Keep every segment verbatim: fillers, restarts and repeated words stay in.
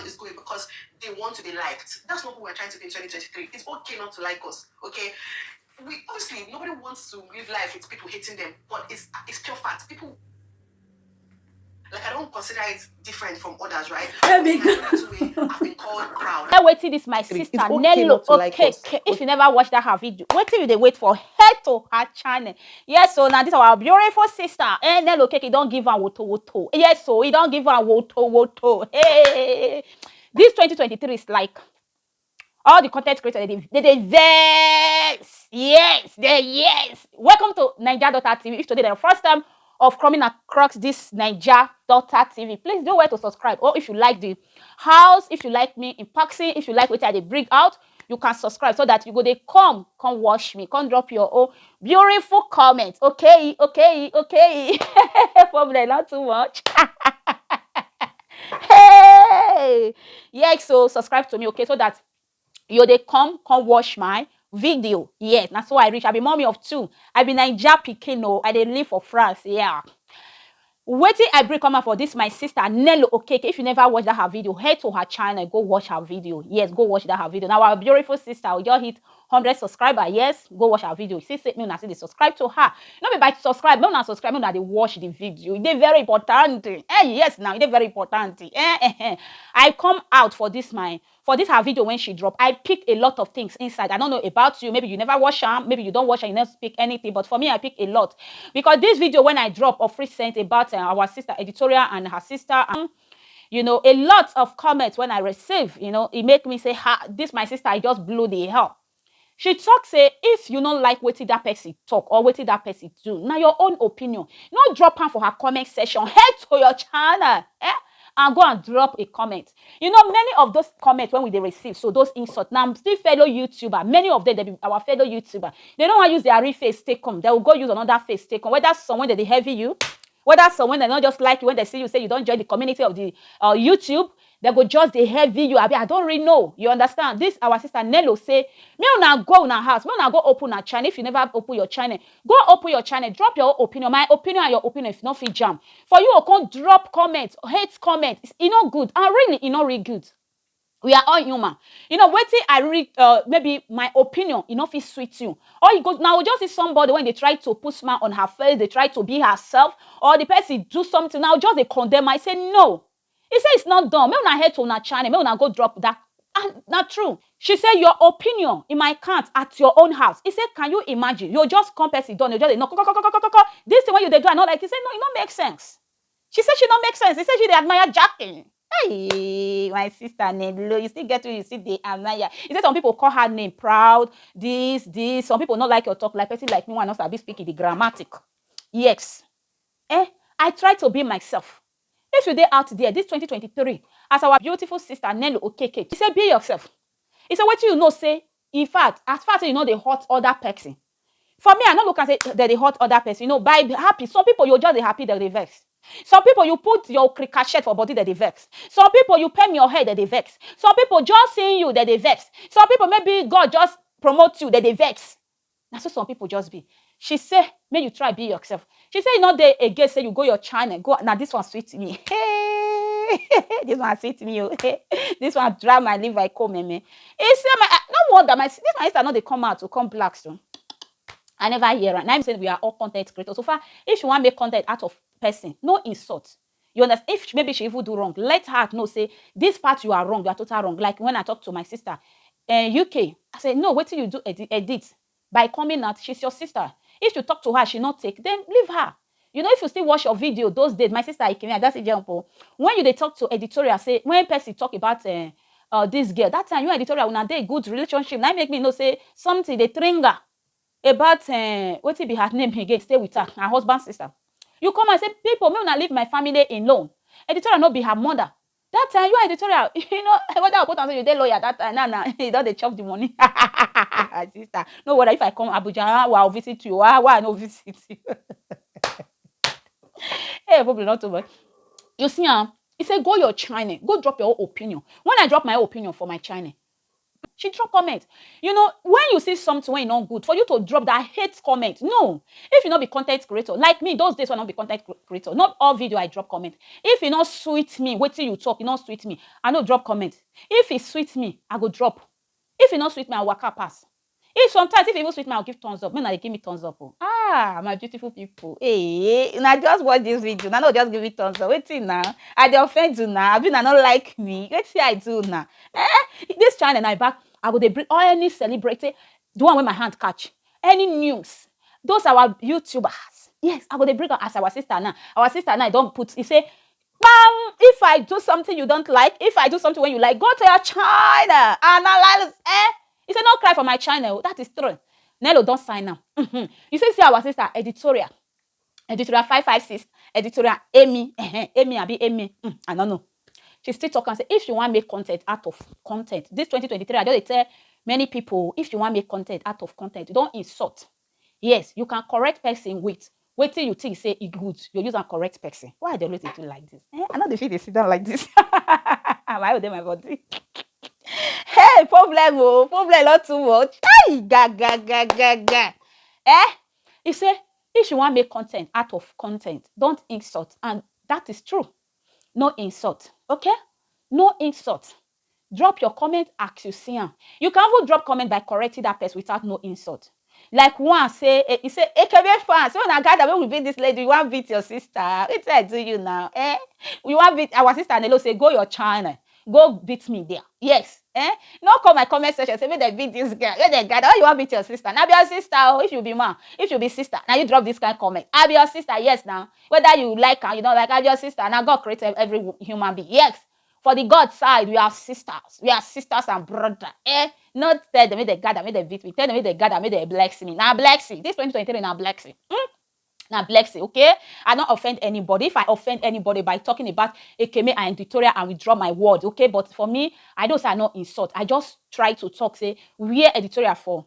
is going because they want to be liked. That's not who we're trying to be in twenty twenty-three. It's okay not to like us, okay? We obviously, nobody wants to live life with people hating them, but it's it's pure fact. People, like, I don't consider it different from others, right? Let me In another way, I've been called crowd. Hear wetin this my sister Nello Okeke. If you never watch that her video, wetin you dey wait for? Head to her channel. Yes, so now this our beautiful sister, eh, Nello Okeke don give am woto woto. Yes, so he don give am woto woto. Hey, this twenty twenty-three is like all the content creators, they dey they dey vex. Yes, they yes. Welcome to Naija Daughter T V. If today na your first time of coming across this Naija Daughter T V, please do well to subscribe. Or if you like the house, if you like me in person, if you like wetin I dey bring out, you can subscribe so that you go dey come, come watch me, come drop your own beautiful comment. Okay, okay, okay. Problem not too much. Hey, yeah, so subscribe to me, okay, so that you dey come, come watch my video. Yes, na so I reach. I be mommy of two. I be Naija pikin o. I dey live for France. Yeah. Wetin I bring come out for this my sister Nello Okeke. If you never watch that her video, head to her channel, go watch her video. Yes, go watch that her video. Now our beautiful sister, we just hit hundred subscriber. Yes, go watch her video. See, say me una still dey subscribe to her. No be by subscribe, make una subscribe, make una dey watch the video. E dey very important. Eh, yes, now e dey very important. Eh, eh, eh. I come out for this my for this her video when she drop. I pick a lot of things inside. I don't know about you. Maybe you never watch am. Maybe you don't watch and you never speak anything. But for me, I pick a lot because this video when I drop of recent about uh, our sister Editorial and her sister, um, you know, a lot of comments when I receive, you know, it make me say, ha, this my sister, I just blew the hell. She talk say if you no like wetin that person talk or wetin that person do, na your own opinion. No drop am for her comment section. Head to your channel, eh, and go and drop a comment. You know, many of those comments when we dey receive, so those insults, now still fellow YouTuber, many of them, they be our fellow YouTuber. They don't want use their real face take come. They will go use another face take come. Whether some when they dey heavy you, whether some when they not just like you when they see you say you don't join the community of the uh, YouTube, they go just dey heavy you. Abi, I don't really know. You understand? This our sister Nello say, me una go una house, me una go open a channel. If you never open your channel, go open your channel, drop your own opinion. My opinion and your opinion if not fit jam. For you to come drop comment, hate comment, e no good. And really, e no really good. We are all human. You know, wetin I really, uh, maybe my opinion, e no fit sweet you. Or you go now, just see somebody when they try to put smile on her face, they try to be herself, or the person do something, now just dey condemn. I say no. He say it's not done. Make una head to una channel, make una go drop that. And na true. She say your opinion in my count at your own house. He say, can you imagine? You just come person done, you just dey knock, ko, ko, ko. This thing wey you dey do, I no like. He say no, e no make sense. She say she no make sense. He say she dey admire Jackie. Hey, my sister Nello, you still get who you still dey admire. He say some people call her name proud, this, this. Some people not like your talk, like person like me, one not sabi speak the grammatic. Yes. Eh, I try to be myself. If you dey out there, this twenty twenty-three, as our beautiful sister Nello Okeke, she say be yourself. He say wetin you know say, in fact, as far say you no dey hurt other person. For me, I no look and say they dey hurt other person. You know, by happy, some people you just dey happy, they dey vex. Some people you put your cricachet for body, they dey vex. Some people you perm your head, they dey vex. Some people just seeing you, they dey vex. Some people maybe God just promote you, they dey vex. Na so some people just be. She say, make you try be yourself. She say, you know, they again say you go your channel, go. Now this one sweet me. Hey, this one sweet me. Oh. This one drive my liver. I come, me. He say, my, ah, no wonder my this my sister no dey come out to come black so. I never hear her. Now I'm saying we are all content creators. So far, if she want make content out of person, no insult. You understand? If maybe she even do wrong, let her know say this part you are wrong, you are total wrong. Like when I talk to my sister, uh, U K, I say no, wait till you do edit, edit by coming out. She's your sister. If you talk to her, she not take, then leave her. You know, if you still watch your video those days, my sister Ikemi, that's example. When you dey talk to Editorial, say when person talk about uh, uh, this girl, that time you Editorial una dey good relationship. Now make me know say something dey trigger about uh, what be her name again? Stay with her, her husband sister. You come and say people, me una leave my family alone. Editorial no be her mother. That time you Editorial, you know whether I put on say you dey lawyer that time. Now, now you don dey chop the money. Sister, no worry if I come Abuja, ah, well, I'll visit you. Ah, why I no visit you? Hey, problem not too much. You see, um, he say go your channel, go drop your own opinion. When I drop my own opinion for my channel, She drop comment. You know, when you see something wey e no good, for you to drop that hate comment, no. If you no be content creator, like me, those days wey I no be content cre- creator, not all video I drop comment. If e no sweet me, wetin you talk, e no sweet me, I no drop comment. If e sweet me, I go drop. If e no sweet me, I waka pass. If sometimes, if e even sweet me, I'll give thumbs up. Make una dey give me thumbs up. Oh. Ah, my beautiful people. Hey, una just watch this video. Una no just give me thumbs up. Wetin now? I dey offend you now. Abi una no like me? Wetin I do now? Eh? This channel na back. I go dey bring all any celebrity, the one wey my hand catch. Any news. Those our YouTubers. Yes, I go dey bring am as our sister now. Our sister now don put, e say, "Bam, if I do something you don't like, if I do something when you like, go to your channel, analyze." Eh? He said, "No cry for my channel." That is true. Nello don't sign now. Mhm. You see, see our sister editorial. Editorial five five six, editorial Amy. Eh, Amy, abi Amy. Mm, I don't know. She still talk and say, if you want make content out of content, this twenty twenty-three, I just dey tell many people, if you want make content out of content, don't insult. Yes, you can correct person with wetin you think say e good, you use am correct person. Why I dey always dey do like this? Eh? I no dey fit dey sit down like this. My own dey my body. Hey, problem oh, problem not too much. Hey, ga ga ga ga ga. Eh? He say, if you want make content out of content, don't insult, and that is true. No insult, okay? No insult. Drop your comment as you see am. You can even drop comment by correcting that person without no insult. Like one say, eh, he say, "Ekebe fans, when I gather, when we beat this lady, you want beat your sister. Wetin I do you now? Eh? You want beat our sister?" Nello say, "Go your channel. Go beat me there." Yes. Eh? No come my comment section, say, "Make dem beat this girl. Make dem gather. Oh, you want beat your sister? Now be your sister. Oh, if you be man, if you be sister, now you drop this kind of comment. I be your sister, yes now. Whether you like her, you don't like her, I be your sister. Now God created every wo- human being. Yes. For the God side, we are sisters. We are sisters and brother. Eh? Not tell them make dem gather, make dem beat me. Tell them make dem gather, make dem bless me. Now bless me. This twenty twenty-three now bless me. Hmm? Now bless me, okay? I don't offend anybody. If I offend anybody by talking about Ekeme and editorial and withdraw my word, okay? But for me, I don't say I not insult. I just try to talk, say, where editorial for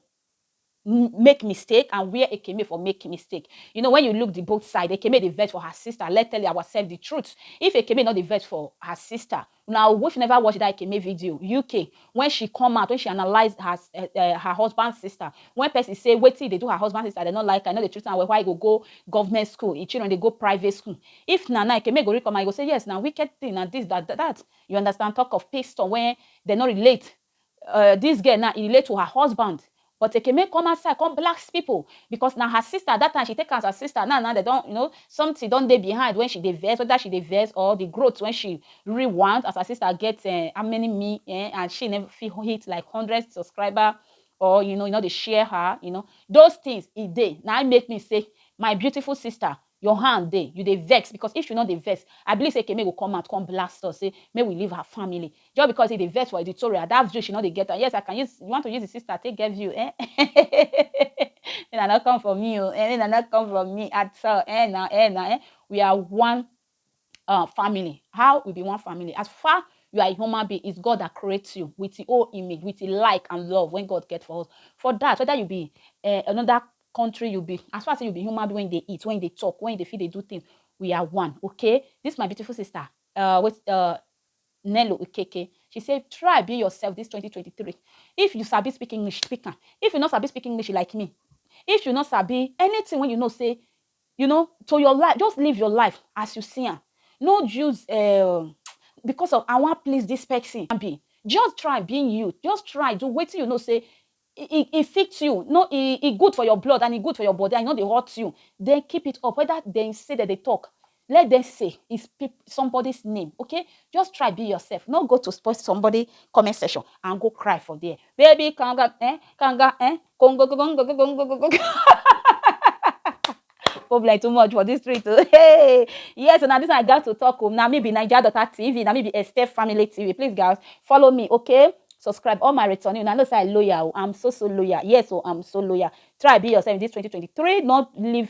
m- make mistake and where Ekeme for make mistake. You know, when you look the both side, Ekeme dey vex for her sister. Let's tell ourselves the truth. If Ekeme not dey vex for her sister, now we've never watched that Ekeme video. U K, when she come out, when she analyzed her s- eh, eh, her husband's sister, when person say wetin dey do her husband's sister, they not like her, no dey treat her well, why go go government school, im children dey go private school. If na now Ekeme go read come out, you go say, "Yes, now wicked thing, na this, that, that, that." You understand? Talk of pastor when they not relate. Uh, this girl now e relate to her husband, but Ekeme come outside come blast people because now her sister, that time she take as her sister, now now they don't, you know, something don't dey behind when she dey vex, whether she dey vex or the growth when she really want as her sister get uh, how many me eh, and she never fit hit like hundred subscriber, or you know, you know they share her, you know, those things e dey. Now I make me say, my beautiful sister, your hand dey, you dey vex, because if you no dey vex, I believe say Ekeme go come out come blast us, say make we leave her family just because he dey vex for editorial. That view she no dey get am. Yes, I can use, you want to use the sister take get view, eh? Una not come for me, oh, eh? Una not come for me at all, eh? Now, eh? Now, eh? We are one uh, family. How we be one family? As far you are a human being, it's God that creates you with the own image, with the like and love when God get for us. For that, whether you be uh, another country, you be, as far as you be human being, when they eat, when they talk, when they feel they do things, we are one, okay? This my beautiful sister, uh, with uh, Nello Ukeke. She said, try be yourself this twenty twenty-three. If you sabi speak English, speak am. If you not sabi speak English like me, if you not sabi anything when you know say, you know, to your life, just live your life as you see am. No use uh, because of I want please this person. Be just try being you. Just try do wetin you know say e e- e fit you. No, e e good for your blood and e good for your body and e no dey hurt you. Then keep it up. Whether they say that they talk, let them say it's peop- somebody's name, okay? Just try be yourself. No go to spoil somebody comment section and go cry for there. Baby, kanga, eh, kanga, eh, kongo, kongo, kongo, kongo, kongo. Problem too much for this street. Oh. Hey, yes, now this I got to talk. Oh. Now me be Niger Daughter T V. Now me be Esther Family T V. Please, guys, follow me, okay? Subscribe. All my returning. I know say I loyal. Oh. I'm so so loyal. Yes, oh, I'm so loyal. Try be yourself in this twenty twenty-three. Not live,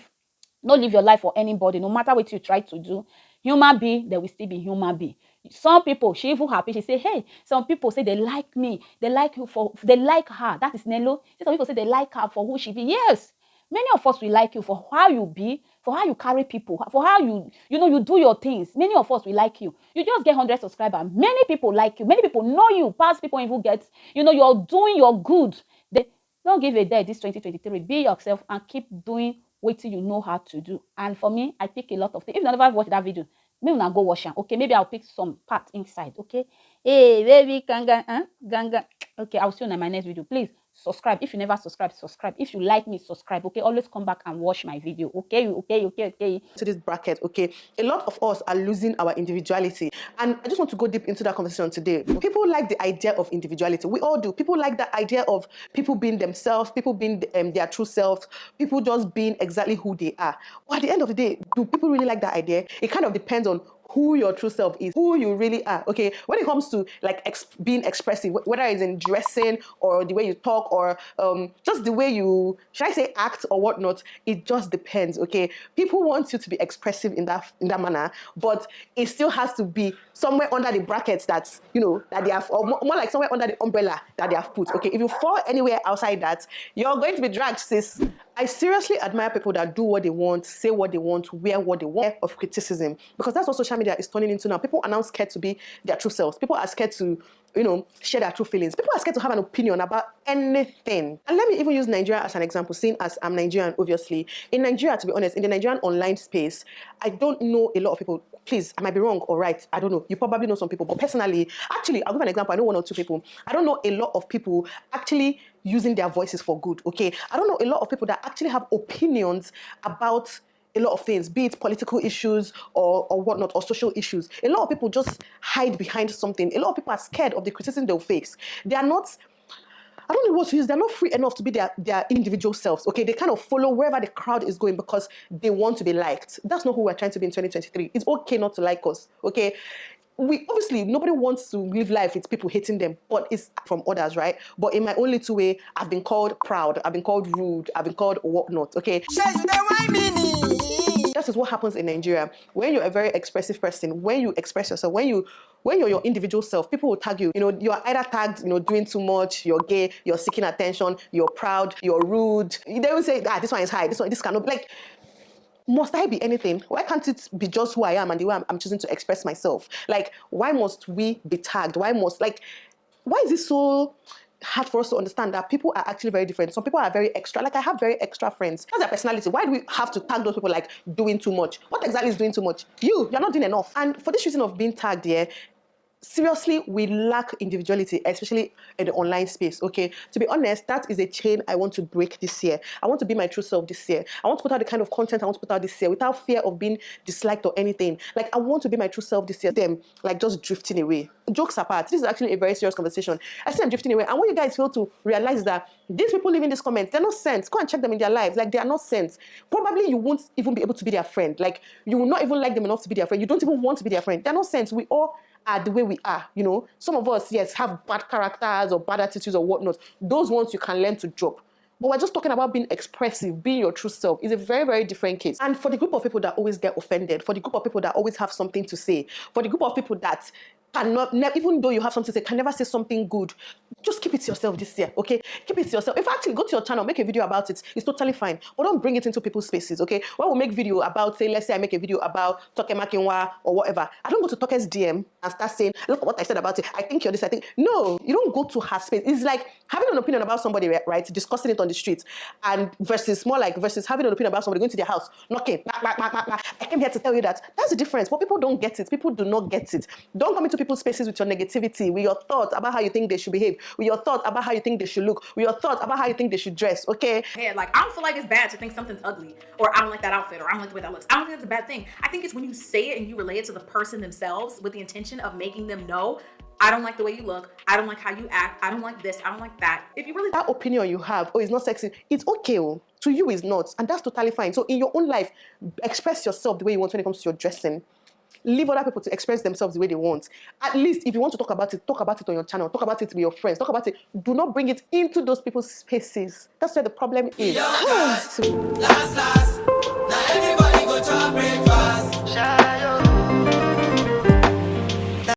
not live your life for anybody. No matter what you try to do, human being, they will still be human being. Some people, she even happy. She say, hey, some people say they like me. They like you for, they like her. That is Nello. Say some people say they like her for who she be. Yes. Many of us will like you for how you be, for how you carry people, for how you, you know, you do your things. Many of us will like you. You just get hundred subscribers. Many people like you. Many people know you past people even get, you know, you're doing your good. They don't give a day this twenty twenty-three. Be yourself and keep doing what you know how to do. And for me, I pick a lot of things. If you never watch that video, maybe now go watch it. Okay, maybe I'll pick some part inside. Okay, hey baby, ganga, huh? Ganga. Okay, I'll see you in my next video. Please subscribe. If you never subscribe, subscribe. If you like me, subscribe. Okay, always come back and watch my video. Okay, okay, okay, okay. To this bracket, okay, a lot of us are losing our individuality. And I just want to go deep into that conversation today. People like the idea of individuality. We all do. People like that idea of people being themselves, people being um, their true selves, people just being exactly who they are. But at the end of the day, do people really like that idea? It kind of depends on who your true self is, who you really are. Okay, when it comes to like ex- being expressive, wh- whether it's in dressing or the way you talk or um, just the way you, should I say, act or whatnot, it just depends. Okay, people want you to be expressive in that in that manner, but it still has to be somewhere under the brackets that, you know, that they have, or more, more like somewhere under the umbrella that they have put. Okay, if you fall anywhere outside that, you're going to be dragged, sis. I seriously admire people that do what they want, say what they want, wear what they want of criticism, because that's what social media is turning into now. People are now scared to be their true selves. People are scared to, you know, share their true feelings. People are scared to have an opinion about anything. And let me even use Nigeria as an example, seeing as I'm Nigerian, obviously. In Nigeria, to be honest, in the Nigerian online space, I don't know a lot of people. Please, I might be wrong or right. I don't know. You probably know some people. But personally, actually, I'll give an example. I know one or two people. I don't know a lot of people actually using their voices for good, okay? I don't know a lot of people that actually have opinions about a lot of things, be it political issues or, or whatnot, or social issues. A lot of people just hide behind something. A lot of people are scared of the criticism they'll face. They are not, I don't know what to use. They're not free enough to be their, their individual selves. Okay, they kind of follow wherever the crowd is going because they want to be liked. That's not who we're trying to be in twenty twenty-three. It's okay not to like us. Okay, we, obviously, nobody wants to live life with people hating them, but it's from others, right? But in my own little way, I've been called proud, I've been called rude, I've been called whatnot. Okay, that is what happens in Nigeria. When you're a very expressive person, when you express yourself, when you when you're your individual self, people will tag you. You know, you're either tagged, you know, doing too much, you're gay, you're seeking attention, you're proud, you're rude. They will say, ah, this one is high, this one, this cannot, like, must I be anything? Why can't it be just who I am and the way I'm, I'm choosing to express myself? Like, why must we be tagged? Why must, like, why is it so hard for us to understand that people are actually very different? Some people are very extra. Like, I have very extra friends. That's their personality. Why do we have to tag those people like doing too much? What exactly is doing too much? You, you're not doing enough. And for this reason of being tagged here, seriously, we lack individuality, especially in the online space. Okay, to be honest, that is a chain I want to break this year. I want to be my true self this year. I want to put out the kind of content I want to put out this year without fear of being disliked or anything. Like, I want to be my true self this year. Them, like, just drifting away. Jokes apart, this is actually a very serious conversation. I see them drifting away. And what you guys fail to realize is that these people leaving these comments, they're not sent. Go and check them in their lives. Like, they are not sent. Probably you won't even be able to be their friend. Like, you will not even like them enough to be their friend. You don't even want to be their friend. They're not sent. We all are the way we are, you know. Some of us, yes, have bad characters or bad attitudes or whatnot. Those ones you can learn to drop. But we're just talking about being expressive, being your true self. It's a very, very different case. And for the group of people that always get offended, for the group of people that always have something to say, for the group of people that cannot, ne- even though you have something to say, can never say something good, just keep it to yourself this year, okay? Keep it to yourself. If I actually go to your channel, make a video about it, it's totally fine. But don't bring it into people's spaces, okay? When we make video about, say, let's say I make a video about Toke Makinwa or whatever, I don't go to Toke's D M and start saying, look at what I said about it. I think you're this, I think. No, you don't go to her space. It's like having an opinion about somebody, ri- right? Discussing it on the street. And versus, more like, versus having an opinion about somebody, going to their house, knocking, knock, knock, knock, knock, knock. I came here to tell you that. That's the difference. But people don't get it. People do not get it. Don't come into people's spaces with your negativity, with your thoughts about how you think they should behave, with your thoughts about how you think they should look, with your thoughts about how you think they should dress, okay? Head. Like, I don't feel like it's bad to think something's ugly, or I don't like that outfit, or I don't like the way that looks. I don't think that's a bad thing. I think it's when you say it and you relay it to the person themselves with the intention of making them know, I don't like the way you look. I don't like how you act. I don't like this. I don't like that. If you really That opinion you have, oh, it's not sexy. It's okay. Oh. To you, it's not. And that's totally fine. So in your own life, express yourself the way you want when it comes to your dressing. Leave other people to express themselves the way they want. At least if you want to talk about it, talk about it on your channel. Talk about it with your friends. Talk about it. Do not bring it into those people's spaces. That's where the problem is.